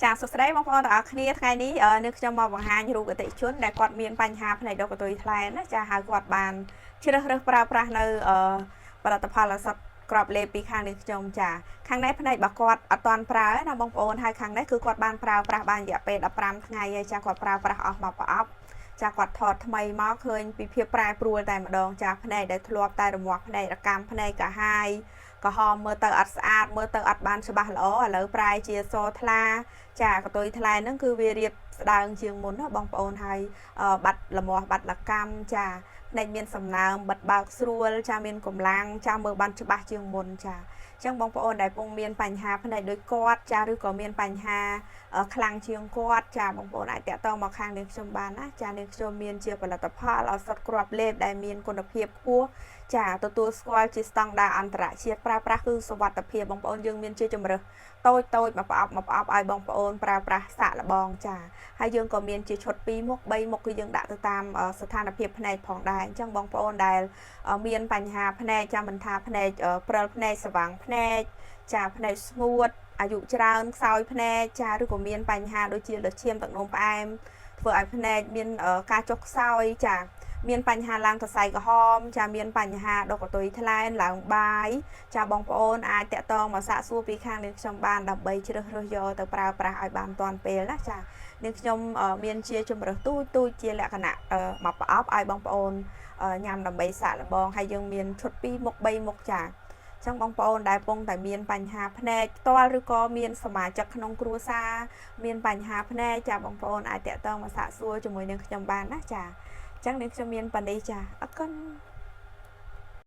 ចាសួស្តីបងប្អូនទាំងអស់គ្នាថ្ងៃនេះនៅខ្ញុំមកបង្ហាញរូបអតិថិជនដែលគាត់មានបញ្ហាផ្នែកដកកតុយថ្លែនណាចាហើយគាត់បានជ្រើសរើសប្រើប្រាស់នៅផលិតផលឱសថក្របលេបពីខាងនេះខ្ញុំចាខាងនេះផ្នែករបស់គាត់អត់ទាន់ប្រើណាបងប្អូនហើយខាងនេះគឺគាត់បានប្រើប្រាស់បានរយៈពេល15ថ្ងៃហើយចាគាត់ប្រើប្រាស់អស់មកប្រអប់ចាគាត់ថតថ្មីមកឃើញពីភាពប្រែប្រួលតែម្ដងចាភ្នែកដែលធ្លាប់តែរមាស់ភ្នែករកាំភ្នែកកាហាយក្រហមមើលទៅអត់ស្អាតមើលទៅអត់បានច្បាស់ល្អឥឡូវប្រែជាសថ្លាចាកតុយថ្លែហ្នឹងគឺវារៀបស្ដើងជាងមុនណាបងប្អូនហើយបាត់លមាស់បាត់លកម្មចាភ្នែកមានសំណើមបិទបើកស្រួលចាមានកម្លាំងចាមើលបានច្បាស់ជាងមុនចាអញ្ចឹងបងប្អូនដែលពងមានបញ្ហាភ្នែកដូចគាត់ចាឬក៏មានបញ្ហាខ្លាំងជាងគាត់ចាបងប្អូនអាចតាក់ទងមកខាងនាងខ្ញុំបានណាចានាងខ្ញុំមានជាផលិតផលឱសថគ្រាប់លេបដែលមានគុណភាពខ្ពស់ចាទទួលស្គាល់ជាស្តង់ដារអន្តរជាតិប្រើប្រាស់គឺសុវត្ថិភាពបងប្អូនយើងមានជាជំរើសតូចតូចមួយប្រអប់មួយប្រអប់ឲ្យបងប្អូនប្រើប្រាស់សាកល្បងចាហើយយើងក៏មានជាឈុត2មុខ3មុខគឺយើងដាក់ទៅតាមស្ថានភាពភ្នែកផងដែរអញ្ចឹងបងប្អូនដែលមានបញ្ហាភ្នែកចាំមិនថាភ្នែកព្រិលភ្នែកស្វាងភ្នែកចាភ្នែកស្ងួតអាយុច្រើនខ្សោយភ្នែកចាឬក៏មានបញ្ហាដូចជាលើសឈាមទឹកនោមផ្អែមធ្វើឲ្យភ្នែកមានការចុះខ្សោយចាមានបញ្ហាឡើងសរសៃក្រហមចាមានបញ្ហាដុសកតុយថ្លែនឡើងបាយចាបងប្អូនអាចតាក់ទងមកសាកសួរពីខាងនាងខ្ញុំបានដើម្បីជ្រើសរើសយកទៅប្រើប្រាស់ឲ្យបានទាន់ពេលណាចានាងខ្ញុំមានជាជំរើសទូចទូចជាលក្ខណៈមកប្រអប់ឲ្យបងប្អូនញ៉ាំដើម្បីសាកល្បងហើយយើងមានឈុត2មុខ3មុខចាចឹងបងប្អូនដែលពងតែមានបញ្ហាភ្នែកផ្ទាល់ឬក៏មានសមាជិកក្នុងគ្រួសារមានបញ្ហាភ្នែកចាបងប្អូនអាចតាក់ទងមកសាកសួរជាមួយនឹងខ្ញុំបានណាចាចឹងនាងខ្ញុំមានប៉ណ្នេះចាអរគុណ។